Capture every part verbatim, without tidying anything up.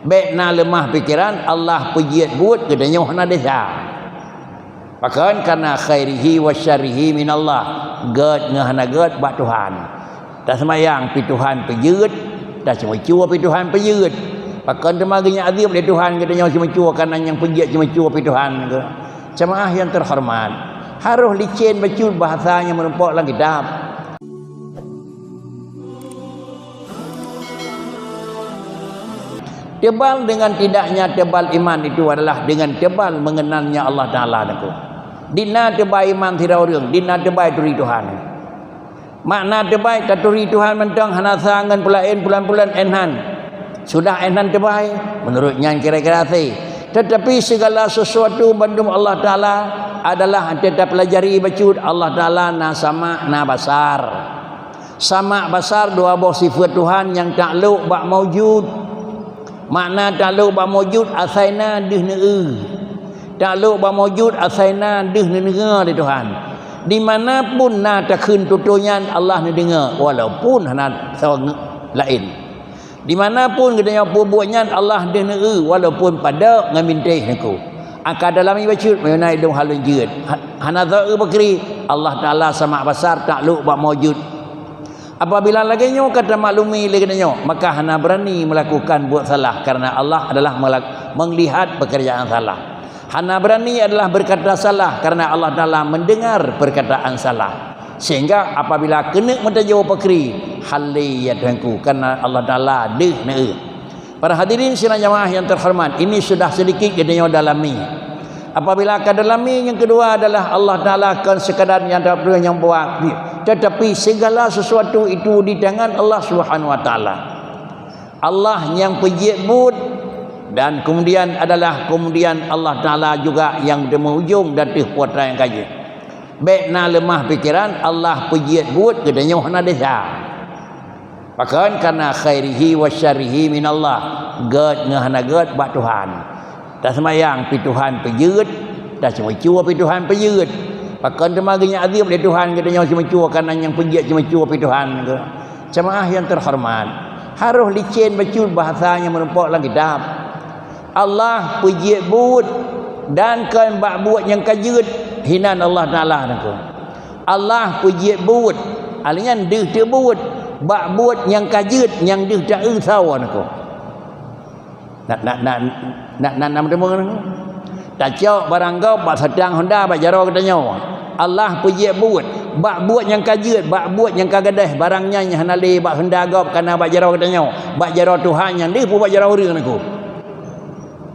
Bék na leumah pikeran, Allah peujeuet buet geutanyoe hana desya. Pakon? Karena khairihi wa syarrihi minallah. Gét ngon hana gét bak Tuhan. Taseumayang pih Tuhan peujeuet, taceumeucue pih Tuhan peujeuet. Pakon teuma geunyan azeub lé Tuhan geutanyoe ceumeucue, karena nyang peujeuet ceumeucue pih Tuhan. Jamaah yang terhormat, harôh licén bacut bahasa nyang meurumpok lam kitab. Tebal dengan tidaknya tebal iman itu adalah dengan tebal mengenalnya Allah Taala, Teungku. Dina teubai iman sidroe ureuëng, dina teubai turi Tuhan. Makna teubai taturi Tuhan mantong hana sa ngon peulaén pulan-pulan éh nan. Sudah éh nan teubai, meunurot nyan kira-kira asai. Tetapi segala sesuatu bandum Allah Taala adalah, enta tapelajari bacut, Allah Taala na sama, na basar. Sama basar dua boh sifat Tuhan nyang taklok bak maujud. Makna taklok bak maujud asai na deuh neueu. Taklok bak maujud asai na deuh neudeungoe lé Tuhan. Dimanapun na takheun tutoe nyan Allah neudeungoe, walaupun hana soe laén. Dimanapun geutanyoe peubuet nyan Allah deuh neueu, walaupun padub ngon bintéh neuku. Aka dalami bacut meunyoe na ilong halon jeuet. Ha-, hana soe eu bakri, Allah Taala sama basar taklok bak maujud. Apabila lagée nyoe ka tamaklumi lé geutanyoe, maka hana beurani meulakukan buet salah, karena Allah adalah melak-, melihat pekerjaan salah. Hana beurani adalah berkata salah, karena Allah Taala mendengar perkataan salah. Sehingga apabila keuneuk meutajô pakri, hale ya Tuhanku, karena Allah Taala deuh neueu. Para hadirin sidang jamaah yang terhormat, ini sudah sedikit geutanyoe dalami. Apabila ka dalami, nyang keudua adalah Allah Taala kon sekadar nyang dapeuet nyang buat, tetapi segala sesuatu itu di tangan Allah Subhanahu Wa Taala. Allah nyang peujeuet buet, dan kemudian adalah kemudian Allah Taala juga nyang teumeuujong dan teuh putra nyang ka jeuet. Bék na leumah pikeran, Allah peujeuet buet geutanyoe hana desya. Pakon? Karena khairihi wa syarrihi minallah. Gét ngon hana gét bak Tuhan. Taseumayang pih Tuhan peujeuet, taceumeucue pih Tuhan peujeuet. Pakon teuma geunyan azeub lé Tuhan geutanyoe ceumeucue, karena nyang peujeuet ceumeucue pih Tuhan. Jamaah yang terhormat, harôh licén bacut bahasa nyang meurumpok lam kitab. Allah peujeuet buet dan kon bak buet nyang ka jeuet hinan Allah Taala, Teungku. Allah peujeuet buet, alèh nyan deuh teubuet, bak buet nyang ka jeuet nyang deuh taeu sawa neuko. Na, na, na, na, na, na meuteumé neuko. Tacok barang gob bak satang honda bak jaroe geutanyoe. Allah peujeuet buet, bak buet nyang ka jeuet, bak buet nyang ka gadôh, barang nyan nyang hana lé bak honda gob kana bak jaroe geutanyoe, bak jaroe Tuhan nyan deuh peue bak jaroe ureuëng neuko.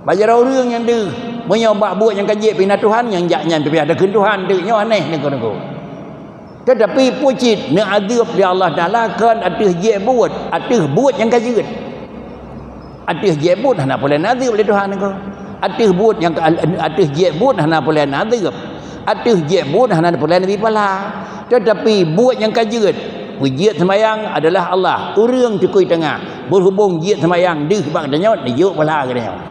Bak jaroe ureuëng nyan deuh, meunyoe bak buet nyang ka jeuet pih na Tuhan nyang jak nyan, tapi ada kheun Tuhan deuh, nyoe aneh neuko-neuko. Tetapi peue cit neuazeub lé Allah Taala kon ateueh jeuet buet, ateueh buet nyang ka jeuet. Ateueh jeuet buet hana peureulée neuazeub lé Tuhan neuko. Ateueh buet nyang ka, ateueh jeuet buet hana peureulée neuazeub. Ateueh jeuet buet hana peureulée neubi pahala. Tetapi buet nyang ka jeuet, peujeuet seumayang adalah Allah. Ureuëng tukui teungoh, berhubung jeuet seumayang deuh bak geutanyoe, neujok pahala geutanyoe.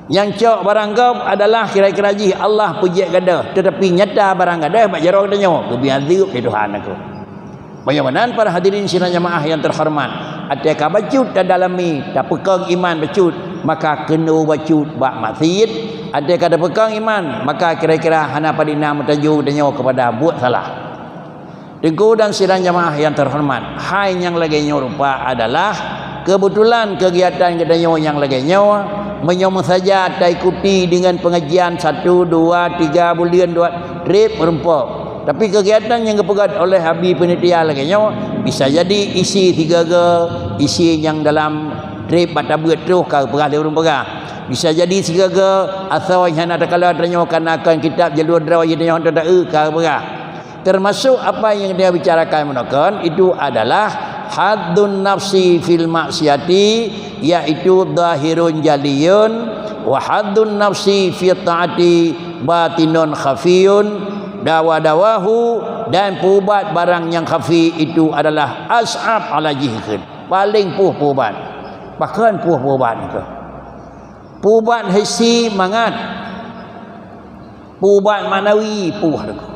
Nyang cok barang gob adalah kira-kira jih Allah peujeuet gadôh, tetapi nyata barang gadôh bak jaroe geutanyoe, geubi azeub lé Tuhan neuko. Meunyoe meunan, para hadirin sidang jamaah yang terhormat, até ka bacut tadalami, tapeukong iman bacut, maka keunoe bacut bak masjid. Até ka tapeukong iman, maka kira-kira hana padina meutajô geutanyoe keupada buet salah. Teungku dan sidang jamaah yang terhormat, hai nyang lagée nyoe rupa adalah keubeutulan keugiatan geutanyoe nyang lagée nyoe, meunyoe meusaja taikuti deungon pengajian satu, dua, tiga buleuen dua treb meurumpok. Tapi keugiatan nyang geupeugét oleh Abi Panitia lagée nyoe, bisa jadi isi sigoe-goe isi nyang dalam treb bak tabeuet troh ka geupeugah lé ureuëng peugah. Bisa jadi sigoe-goe asoe hana takalon tanyoe kana kon kitab jalur droe tanyoe hana taeu ka geupeugah. Termasuk apa yang dia bicarakan meunokon itu adalah haddun nafsi fil maksiati, yaitu zahirun jaliyun, wa haddun nafsi fi taati batinun khafiyun, dawa-dawahu, dan peuubat barang nyang khafi itu adalah as'ab ala jih kheun. Paléng poh peuubat. Pakon poh peuubat nyoe? Peuubat hissi mangat. Peuubat maknawi poh nyoe.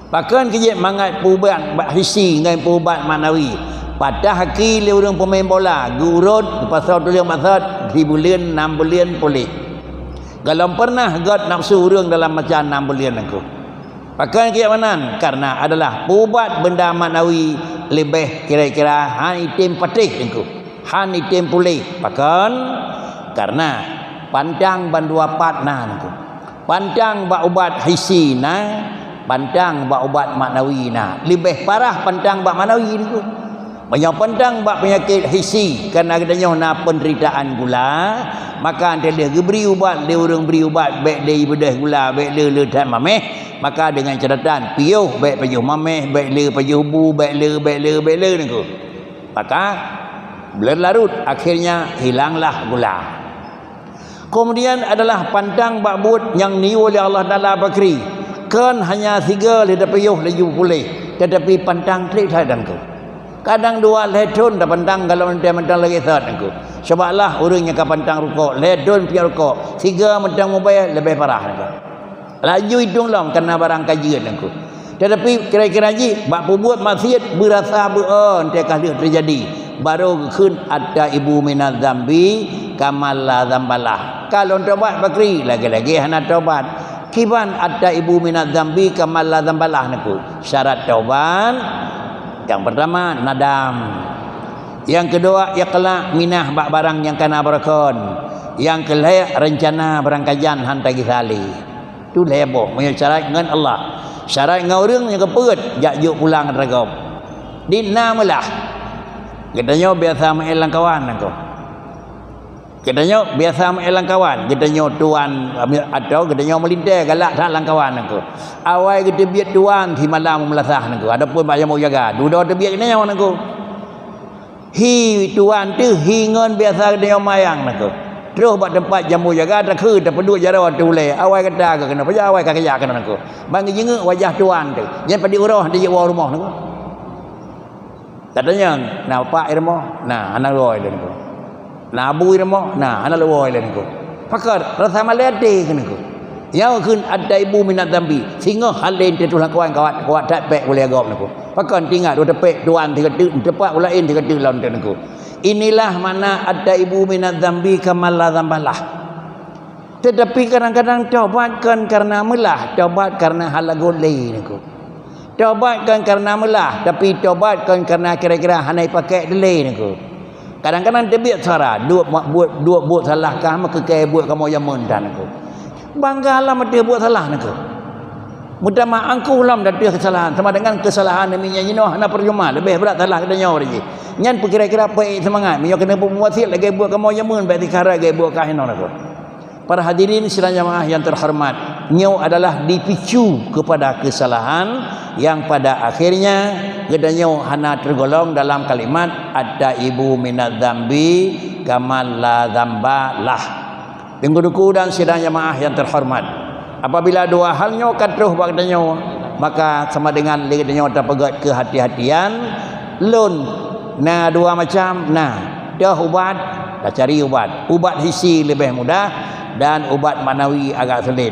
Pakon keu jeuet mangat peuubat bak hissi ngon peuubat maknawi? Patah aki lé ureuëng peumain bola, geurot, geupasoe tuleueng bak sot, sibuleuen, nam buleuen puléh. Golom pernah gét nafsu ureuëng dalam masa nam buleuen nangku. Pakon kiban meunan? Karena adalah peuubat benda maknawi leubeh kira-kira hana item patéh nangku. Hana item puléh. Pakon? Karena pantang bandua pat na nangku. Pantang bak ubat hissi na, pantang bak ubat maknawi na. Leubeh parah pantang bak maknawi nangku. Meunyoe pantang bak peunyakét hissi, karena geutanyoe na peunderitaan gula, maka 'oh lheueh geubri ubat lé ureuëng bri ubat, bék lé beudôh gula, bék lé, lé that mameh, maka dengan catatan piôh bék pajoh mameh, bék lé pajoh bu, bék lé, bék lé, bék lé nangku. Maka berlarut, akhirnya hilanglah gula. Kemudian adalah pantang bak buet nyang niyup lé Allah Taala pakri. Kon hanya sigoe lé tapiôh laju puléh, tetapi pantang treb that nangku. Kadang dua lhée thon tapantang golom teuh mantong lagée sot nangku. Coba lah ureuëng nyang ka pantang rukok, lhée thon piep rukok, sigoe mantong mubée leubeh parah nangku. Laju itong lom kana barang ka jeuet nangku. Tetapi kira-kira jih bak peubuet maksiat beurasa beuon teuka lheueh teujadi, barô geukheun at-taibu minadz-dzambi kaman la dzambalah. Ka lôn tobat pakri, lagée-lagée hana tobat. Kiban at-taibu minadz-dzambi kaman la dzambalah nangku. Syarat tobat nyang pertama nadam. Nyang keudua iqla' minah bak barang nyang kana barakon. Nyang keulhée rencana barang kajan han tagisa lé. Tu lhée boh meunyoe syarat ngon Allah. Syarat ngon ureuëng nyang keupeuet jak jok pulang ragom. Di na meulah. Geutanyoe biasa meu'én lam kawan nangku. Geutanyoe biasa meu'én lam kawan, geutanyoe tuan atau geutanyoe meulintée galak that lam kawan nangku. Awai geuteubiet tuan simalam meulasah nangku. Adapun bak jambu jaga, dudoe teubiet geutanyoe nangku. Hi tuan teuh hi ngon biasa geutanyoe mayang nangku. Troh bak teumpat jambu jaga takheun tapeuduek jaroe teuh ulée, awai gata keunoe, pajan awai ka kajak keunoe nangku. Ban geujingeuk wajah tuan teuh, nyan padit uroe teuh jeuet woe rumoh nangku. Tatanyong, na bapak i rumoh? Na, hana lé woe lé nangku. Na abu i rumoh? Na, hana lé woe lé nangku. Pakon? Rasa malée até keu nangku. Nyang kheun at-taibu minadz-dzambi, singoh halen teuh lam kawan kawat, kawat that pék ulée gob nangku. Pakon tinggai dua teupeuk tuan tiga teuk, teupat ulée tiga teuk lom teuh nangku. Inilah makna at-taibu minadz-dzambi kaman la dzambalah. Tetapi kadang-kadang tobat kon karena meulah, tobat karena hana lagot lé nangku. Tobat kon karena meulah, tapi tobat kon karena kira-kira hana ipakék dilé nangku. Kadang-kadang teubiet suara, duek ma-, buet, duek buet salah kah meukeukée buet kamoe jameun tan nangku. Bangga lam ateueh buet salah nangku. Meutamah angkuh lom ateueh keusalahan, sama dengan keusalahan namiet nyan jinoe hana peurcuma, leubeh brat salah geutanyoe jih. Nyan peukira-kira peuék seumangat, meunyoe keuneuk peubuet wasiet lagée buet kamoe jameun bék tikara lagée buet kah inoe nangku. Para hadirin sidang jamaah yang terhormat, nyoe adalah dipicu kepada kesalahan yang pada akhirnya geutanyoe hana tergolong dalam kalimat at-taibu minadz-dzambi kaman la dzambalah. Teungku-teungku dan sidang jamaah yang terhormat, apabila dua hal nyoe ka troh bak geutanyoe, maka sama dengan lé geutanyoe tapeugét keuhati-hatian, lôn na dua macam, na. Toh ubat, tacari ubat. Ubat hissi leubeh mudah dan ubat maknawi agak sulet.